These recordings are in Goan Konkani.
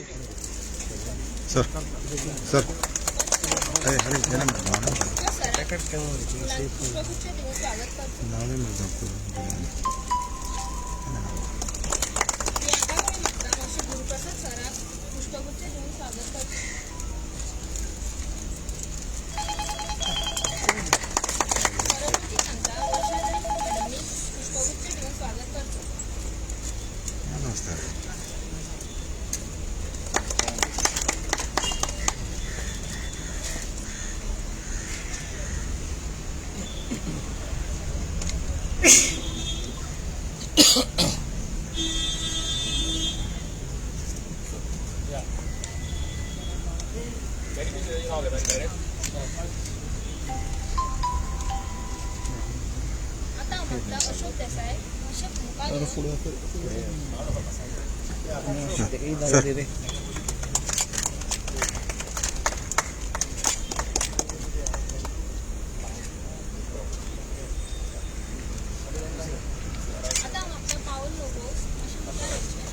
Sir sir अरे अरे पुष्पगुच्छ देऊन स्वागत करतो. प्रियांका मागता मातशें गुरुप्रसाद सराक पुष्पगुच्छ देऊन स्वागत करतो. परत सांगता वर्षा नाईक मॅडमनी पुष्पगुच्छ देऊन स्वागत करतो. नमस्कार. आता हांव मागता अशोक देसाय मातशें मुखार येवन सर आता हांव मागता पावल लोबो मातशें मुखार येवचें.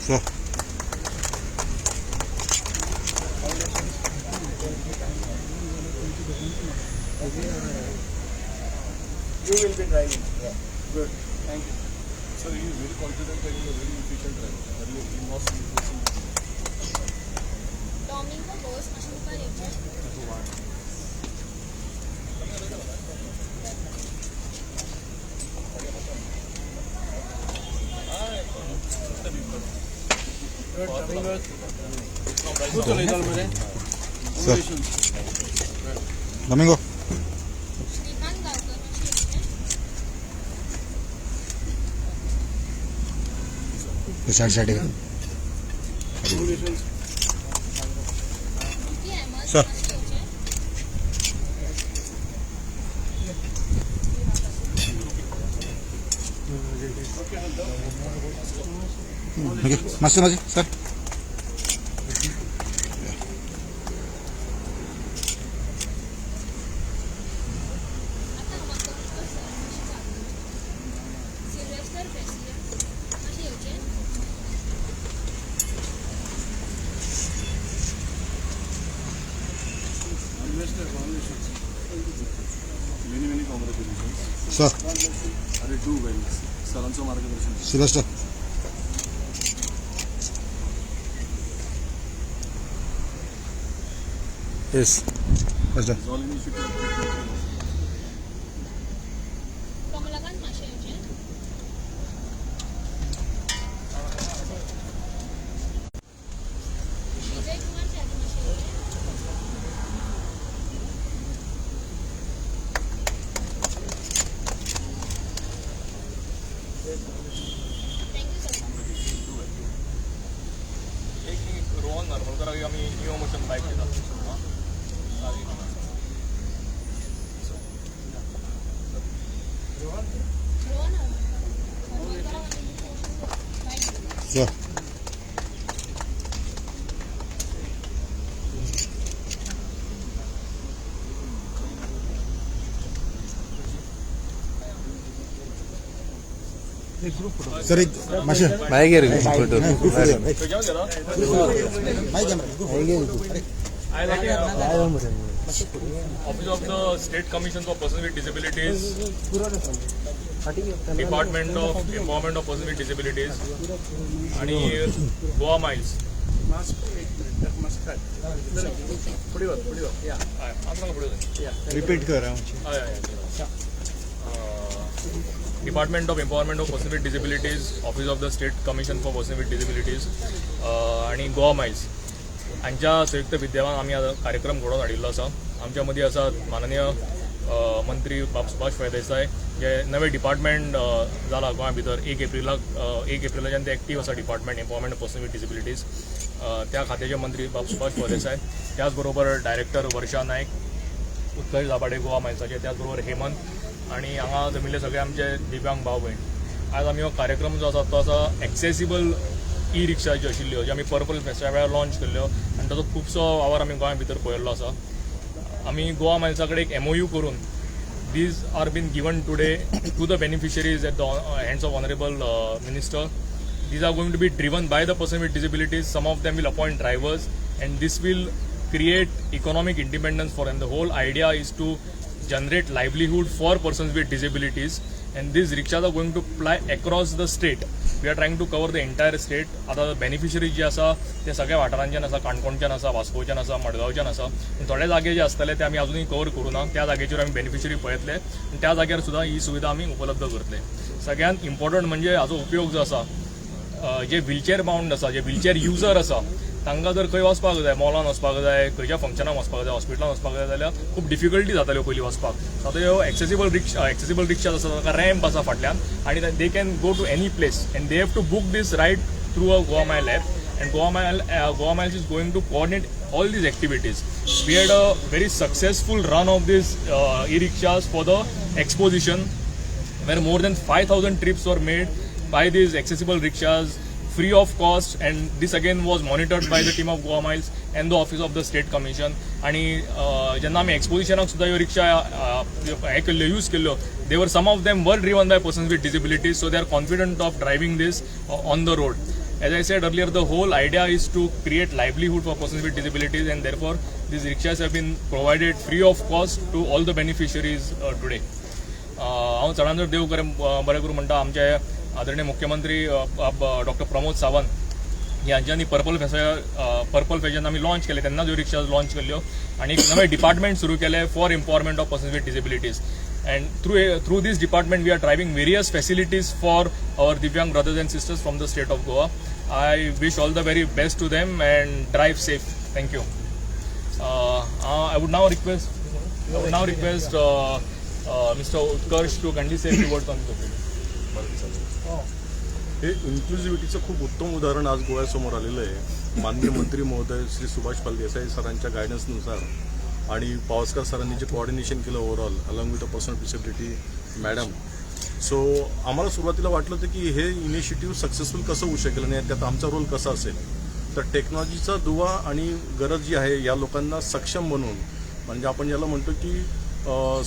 Sir. You will be driving. Yeah. Good. Thank you. Sir, he is very confident and he is a very efficient driver. Earlier, he must be facing. Domingo Bose मातशें मुखार येवचें. Sir Domingo. श्रीकांत गांवकर मातशें येवचें. Side side. Ruki Ahmed sir. मातशें येवचें. ओके मातशें मातशें सर. आता हांव मागता पुष्कर सर मातशें चालू करचें. सिल्वेस्टर ग्रेसिया मातशें येवचें. Many, many congratulations. Sir. अरे, do well. सरांचं मार्गदर्शन. Sylvester. Yes sir. All initiative. Kamalakant मातशें येवचें. विजय कुमार च्यारी मातशें येवचें. Thank you sir. एक रोहन नर्मलकराक आमी नियो मोशन बायक दिता. रोहन हरमलकराक आमी नियो मोशन बायक दिता. सर. सर एक मातशें मागीर फोटो. Group photo. खंयच्यान घेता? माय कॅमेरा ग्रुप फोटो. अरे. I like Office of the State Commission for Persons with Disabilities, Department of Empowerment of Persons with Disabilities आणि गोवा मायल्स. पुढे वच, पुढे वच. Yeah. हय, हांव तुमकां फुडें वचून. रिपीट कर. हय हय. Department of Empowerment of Person with Disabilities, Office of the State Commission for Person with Disabilities आणि गोवा मायल्स हांच्या संयुक्त विद्यमान आमी आतां कार्यक्रम घडोवन हाडिल्लो आसा. आमच्या मदीं आसात माननीय मंत्री बाब सुभाष फळदेसाय, जे नवे डिपार्टमेंट जाला गोंया भितर 1 एप्रिलाक, 1 एप्रिलाच्यान ते एक्टीव आसा, Department Empowerment of Person with Disabilities, त्या खात्याचे मंत्री बाब सुभाष फळदेसाय, त्याच बरोबर डायरेक्टर वर्षा नायक, उत्कर्ष दाभाडे गोवा मायल्साचे, त्याच बरोबर हेमंत आणि हांगा जमिल्ले सगळे आमचे दिव्यांग भाव भयण. आज आमी हो कार्यक्रम जो आसा तो आसा एक्सेसिबल ई रिक्षा ज्यो आशिल्ल्यो, ज्यो आमी पर्पल फेस्टा वेळार लॉन्च केल्ल्यो आनी ताचो खुबसो वावर आमी गोंया भितर पळयल्लो आसा. आमी गोवा मायल्सा कडेन एक एमओयू करून These are been given today to the beneficiaries at the hands of honourable minister. These are going to be driven by the person with disabilities. Some of them will appoint drivers, and this will create economic independence for them. The whole idea is to generate livelihood for persons with disabilities, and these rickshaws are going to ply across the state. We are trying to cover the entire state. आतां बेनिफिशरी जे आसा ते सगळ्या वाठारांच्यान आसा, काणकोणच्यान आसा, वास्कोच्यान आसा, मडगांवच्यान आसा. पूण थोडे जागे जे आसतले ते आमी अजुनूय कवर करूं ना. त्या जागेचेर आमी बेनिफिशरी पळयतले आनी त्या जाग्यार सुद्दां ही सुविधा आमी उपलब्ध करतले. सगळ्यांत इम्पॉर्टंट म्हणजे हाजो उपयोग जो आसा, जे व्हिलचेअर बाउंड आसा, जे व्हिलचेअर युजर आसा, तांकां जर खंय वचपाक जाय, मॉलान वचपाक जाय, खंयच्या फंक्शनाक वचपाक जाय, हॉस्पिटलान वचपाक जाय जाल्यार खूब डिफिकल्टी जाताल्यो पयलीं वचपाक. सो आतां ह्यो एक्सेसिबल रिक्षा आसा, तांकां रॅम्प आसा फाटल्यान आनी they can go to any place, and they have to book this ride through a Goa Mile app, and Goa Miles is going to coordinate all these activities. We had a very successful run of these e-rickshaws for the exposition, where more than 5,000 trips were made by these accessible rickshaws free of cost, and this again was monitored by the team of Goa Miles and the office of the state commission. आणि जेन्ना आमी एक्सपोजिशनाक सुद्दां ह्यो रिक्षा हे केल्ल्यो, यूज केल्ल्यो, they were some of them were driven by persons with disabilities, so they are confident of driving this on the road. As I said earlier, the whole idea is to create livelihood for persons with disabilities, and therefore these rickshaws have been provided free of cost to all the beneficiaries today. हांव चडान चड देव करें बरें करूं म्हणटा, आमचे आदरणीय मुख्यमंत्री डॉक्टर प्रमोद सावंत हांच्यांनी पर्पल फॅशन आमी लॉन्च केले तेन्ना ह्यो रिक्षा लॉन्च केल्ल्यो आनी एक नवें डिपार्टमेंट सुरू केलें for empowerment of persons with disabilities, and through this department we are driving various facilities for our Divyang brothers and sisters from the state of Goa. I wish all the very best to them and drive safe. Thank you. I would now request Mr. Utkarsh to kindly say a few words on this occasion. हे इन्क्लुझिव्हिटीचं खूप उत्तम उदाहरण आज गोव्यासमोर आलेलं आहे. माननीय मंत्री महोदय श्री सुभाष फळदेसाई सरांच्या गायडन्सनुसार आणि पावसकर सरांनी जे कोऑर्डिनेशन केलं overall along with a person disability madam, so आम्हाला सुरुवातीला वाटलं होतं की हे इनिशिएटिव्ह सक्सेसफुल कसं होऊ शकेल आणि त्यात आमचा रोल कसा असेल. तर टेक्नॉलॉजीचा दुवा आणि गरज जी आहे, या लोकांना सक्षम बनवून, म्हणजे आपण याला म्हणतो की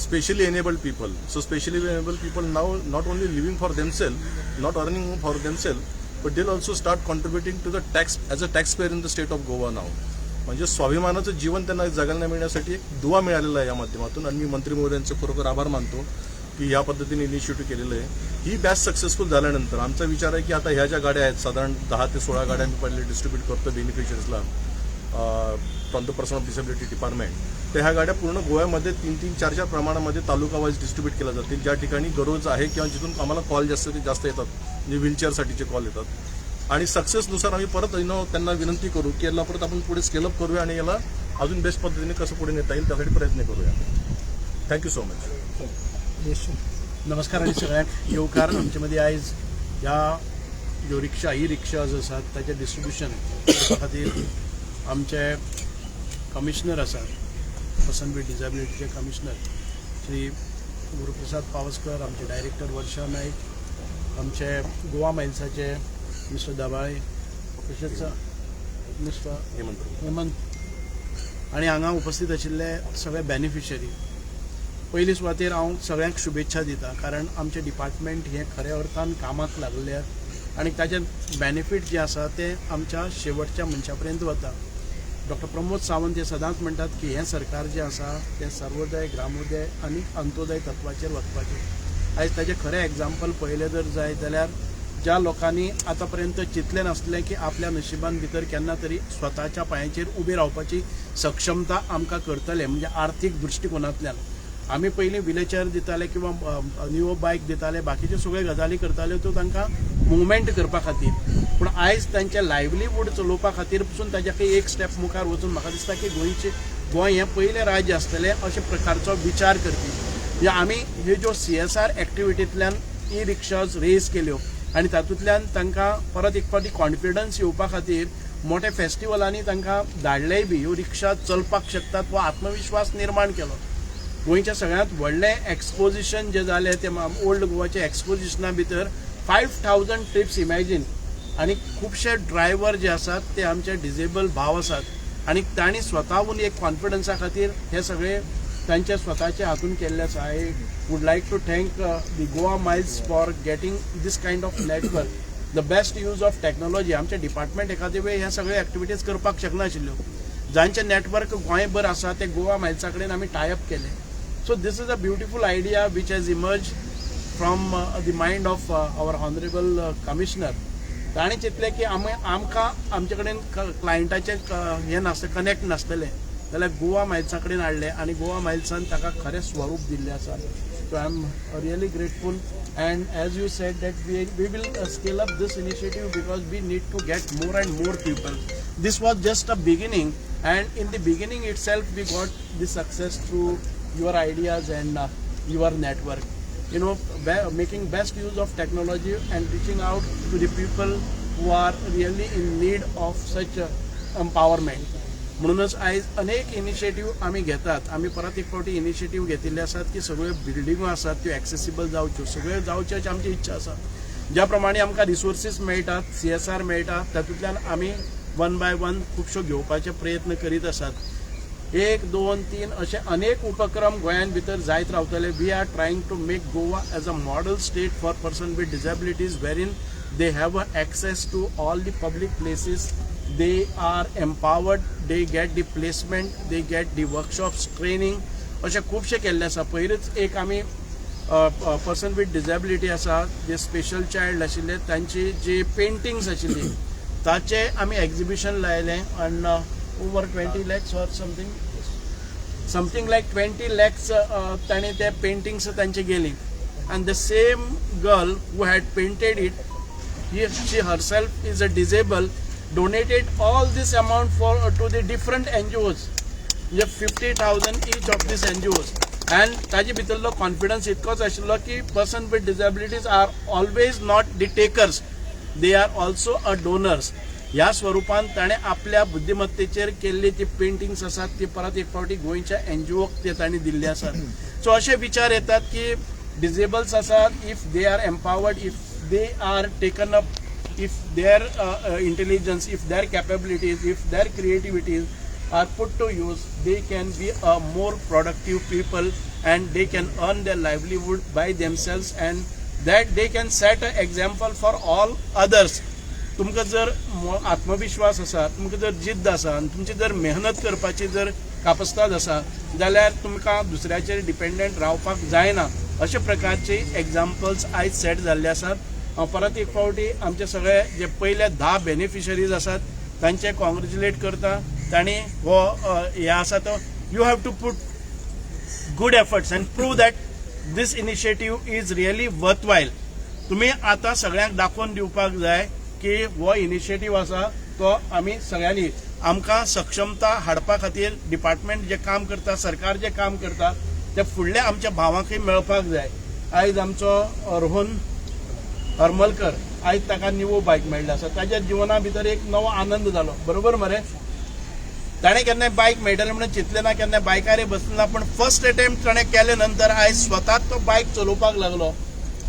specially enabled people. So specially enabled people now not only living for themself, not earning for themself, but they'll also start contributing to the tax as a tax payer in the state of Goa now. म्हणजे स्वाभिमानाचं जीवन त्यांना जगायला मिळण्यासाठी एक दुवा मिळालेला आहे या माध्यमातून. आणि मी मंत्री महोदयांचे खरोखर आभार मानतो की ह्या पद्धतीने इनिशिएटिव्ह केलेलं आहे. ही बॅच सक्सेसफुल झाल्यानंतर आमचा विचार आहे की आता ह्या ज्या गाड्या आहेत, साधारण 10 ते 16 गाड्या आम्ही पहिले डिस्ट्रीब्यूट करतो बेनिफिशियर्सला from the person of disability department, तर ह्या गाड्या पूर्ण गोव्यामध्ये तीन तीन, चार चार प्रमाणामध्ये तालुका वाईज डिस्ट्रीब्यूट केल्या जातील, ज्या ठिकाणी गरज आहे किंवा जिथून आम्हाला कॉल जास्त ते जास्त येतात, म्हणजे व्हीलचेअरसाठीचे कॉल येतात. आणि सक्सेसनुसार आम्ही परत you त्यांना विनंती करू की याला परत आपण पुढे स्केलअप करूया आणि याला अजून बेस्ट पद्धतीने कसं पुढे नेता येईल त्यासाठी प्रयत्न करूया. Thank you so much. नमस्कार आणि सगळ्यांक येवकार. आमचे मदीं आयज ह्या ज्यो रिक्षा, ई रिक्षाज आसात ताचें डिस्ट्रिब्युशन करपा खातीर आमचे कमिशनर आसात, पर्सन विथ डिजेबिलिटीचे कमिशनर श्री गुरुप्रसाद पावसकर, आमचे डायरेक्टर वर्षा नाईक, आमचे गोवा मायल्साचे मिस्टर दाबाळे, तशेंच मिस्टर हेमंत. हेमंत आनी हांगा उपस्थित आशिल्ले सगळे बेनिफिशरी. पयली सुवातेर हांव सगळ्यांक शुभेच्छा दिता, कारण आमचें डिपार्टमेंट हें खऱ्या अर्थान कामाक लागलें आनी ताचे बेनिफीट जे आसा ते आमच्या शेवटच्या मनशा पर्यंत वता. डॉक्टर प्रमोद सावंत हे सदांच म्हणटात की हें सरकार जें आसा तें सर्वोदय, ग्रामोदय आनी अंत्योदय तत्वाचेर वचपाचें. आयज ताजें खरें एग्जाम्पल पळयलें जर जायत जाल्यार, ज्या लोकांनी आतां पर्यंत चिंतलें नासलें की आपल्या नशिबान भितर केन्ना तरी स्वताच्या पांयाचेर उबे रावपाची सक्षमता आमकां करतले, म्हणजे आर्थीक दृश्टिकोनांतल्यान. आमी पयलीं व्हिलचेअर दिताले किंवा न्यू बायक दिताले, बाकीच्यो सगळ्यो गजाली करताल्यो त्यो तांकां मुवमेंट करपा खातीर. पूण आयज तांचें लायवलीहूड चलोवपा खातीर पसून ताज्याकय एक स्टेप मुखार वचून म्हाका दिसता की गोंय हें पयलें राज्य आसतलें अशे प्रकारचो विचार करपी. म्हणजे आमी ह्यो ज्यो सीएसआर एक्टिविटींतल्यान ई रिक्षाज रेज केल्यो आनी तातूंतल्यान तांकां परत एक फावटी कॉन्फिडन्स येवपा खातीर मोठ्या फेस्टिवलांनी तांकां धाडलेय बी, ह्यो रिक्षा चलपाक शकतात हो आत्मविश्वास निर्माण केलो. गोंयच्या सगळ्यांत व्हडलें एक्सपोजिशन जें जालें तें ओल्ड गोवाच्या एक्सपोजिशना भितर 5,000 ट्रिप्स, इमॅजीन. आनी खुबशे ड्रायव्हर जे आसात ते आमचे डिजेबल भाव आसात आनी तांणी स्वताहून एक कॉन्फिडन्सा खातीर हे सगळे तांच्या स्वताच्या हातून केल्लें आसा. I would like to thank the Goa Miles for getting this kind of network, the best use of technology. आमचें डिपार्टमेंट एखादे वेळ ह्या सगळे एक्टिविटीज करपाक शकनाशिल्ल्यो. जांचे नेटवर्क गोंयभर आसा ते गोवा मायल्सा कडेन आमी टायअप केले. So this is a beautiful idea which has emerge from the mind of our honourable commissioner. ताणें चिंतलें की आमी आमकां आमचे कडेन क्लायंटाचें हें नासता, कनेक्ट नासतलें जाल्यार गोवा मायल्सा कडेन हाडलें आनी गोवा मायल्सान ताका खरें स्वरूप दिल्लें आसा. So I am really grateful, and as you said that we will scale up this initiative because we need to get more and more people. This was just a beginning, and in the beginning itself we got the success through your ideas and your network, making best use of technology and reaching out to the people who are really in need of such empowerment. म्हणूनच आयज अनेक इनिशिएटीव आमी घेतात. आमी परत एक फावटी इनिशिएटीव घेतिल्ले आसात की सगळ्यो बिल्डिंगो आसात त्यो एक्सेसिबल जावच्यो, सगळ्यो जावच्यो अशी आमची इच्छा आसा. ज्या प्रमाणे आमकां रिसोर्सीस मेळटात, सीएसआर मेळटा, तातूंतल्यान आमी वन बाय वन खुबश्यो घेवपाचे प्रयत्न करीत आसात. एक, दोन, तीन अशे अनेक उपक्रम गोंयांत भितर जायत रावतले. We are trying to make Goa as a model state for person with disabilities, wherein they have a access to all the public places, they are empowered, they get the placement, they get the workshops, training. अशें खुबशें केल्लें आसा. पयरूच एक आमी पर्सन विथ डिजेबिलिटी आसा, जे स्पेशल चायल्ड आशिल्ले, तांची जी पेंटिंग्स आशिल्ली ताचें आमी एक्झिबिशन लायलें आनी over 20 lakhs or something like 20 lakhs ताणें ते पेंटिंग्स तांचे गेली. And the same girl who had painted it, she herself is a disabled, donated all this amount for to the different NGOs, म्हणजे 50,000 each of these NGOs. And ताजे भितरलो कॉन्फिडन्स इतकोच आशिल्लो की person with disabilities are always not the takers, they are also a donors. ह्या स्वरुपान ताणें आपल्या बुद्धिमत्तेचेर केल्ली ती पेंटिंग्स आसात ती परत एक फावटी गोंयच्या एनजीओक ते तांणी दिल्ली आसात. सो अशे विचार येतात की डिजेबल्स आसात, if they are empowered, if they are taken up, if their intelligence, if their capabilities, if their creativities are put to use, they can be a more productive people and they can earn their livelihood by themselves, and that they can set an example for all others. तुमकां जर आत्मविश्वास आसा, तुमकां जर जिद्द आसा आनी तुमची जर मेहनत करपाची जर कापस्ताद आसा जाल्यार तुमकां दुसऱ्याचेर डिपेंडंट रावपाक जायना. अशे प्रकारचे एग्जाम्पल्स आयज सेट जाल्ले आसात. हांव परत एक फावटी आमचे सगळे जे पयले 10 बेनिफिशरीज आसात तांचे कॉंग्रेच्युलेट करता. तांणी हो हे आसा तो you have to put good efforts and prove that this initiative is really worthwhile. तुम्ही आतां सगळ्यांक दाखोवन दिवपाक जाय की हो इनिशिएटीव आसा तो आमी सगळ्यांनी आमकां सक्षमता हाडपा खातीर डिपार्टमेंट जे काम करता, सरकार जे काम करता, ते फुडल्या आमच्या भावांकय मेळपाक जाय. आयज आमचो रोहन हरमलकर, आयज ताका निवो बायक मेळ्ळें आसा. ताच्या जिवना भितर एक नवो आनंद जालो, बरोबर मरे? ताणें केन्नाय बायक मेळटलें म्हणून चिंतलें ना, केन्ना बायकारय बसलें ना, पण फर्स्ट अटेम्प्ट ताणें केले नंतर आयज स्वताच तो बायक चलोवपाक लागलो.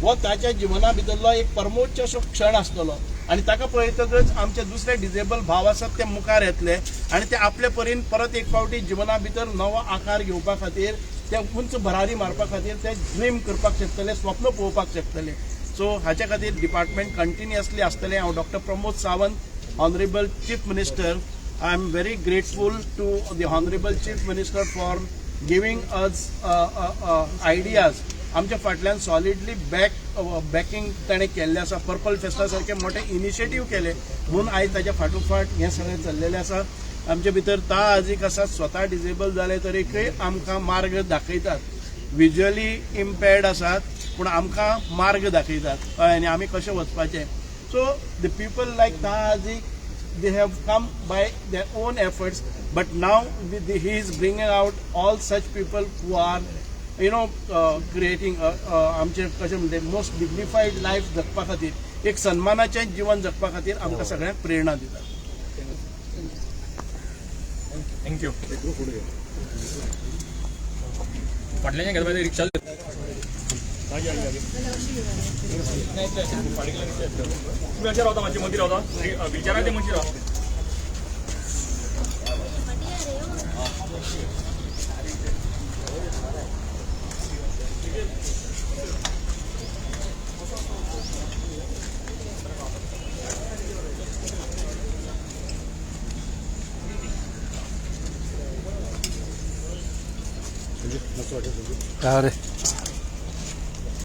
हो ताच्या जिवना भितरलो एक परमोच्च असो क्षण आसतलो आनी ताका पळयतकच आमचे दुसरे डिजेबल भाव आसात ते मुखार येतले आनी ते आपले परीन परत एक फावटी जिवना भितर नवो आकार घेवपा खातीर, ते उंच भरारी मारपा खातीर ते ड्रीम करपाक शकतले, स्वप्न पळोवपाक शकतले. सो हाच्या खातीर डिपार्टमेंट कंटिन्युअसली आसतलें. हांव doctor Pramod Sawant, honourable chief minister, I am very grateful to the honourable chief minister for giving us ideas. आमच्या फाटल्यान सॉलिडली बॅकिंग ताणें केल्लें आसा. पर्पल फेस्टा सारके मोठे इनिशिएटीव केले म्हणून आयज ताच्या फाटोफाट हें सगळें चल्लेलें आसा. आमचे भितर ता आजीक आसा, स्वता डिजेबल जाले तरीकय आमकां मार्ग दाखयतात. विज्युअली इम्पेर्ड आसात पूण आमकां मार्ग दाखयतात, कळ्ळें न्ही, आमी कशें वचपाचें. So the people like Ta Azik, they have come by their own efforts, but now he is bringing out all such people who are creating आमचे कशें म्हणटे मोस्ट डिग्निफाईड लायफ जगपा खातीर, एक सन्मानाचें जिवन जगपा खातीर आमकां सगळ्यांक प्रेरणा दिता. Thank you. फाटल्यान घेतला रिक्षा. तुम्ही अशें रावता, मातशें मदीं रावता, विचारा ते मदीं राव. फाटी रे. संजू, मस्त वाटेल संजू. अरे.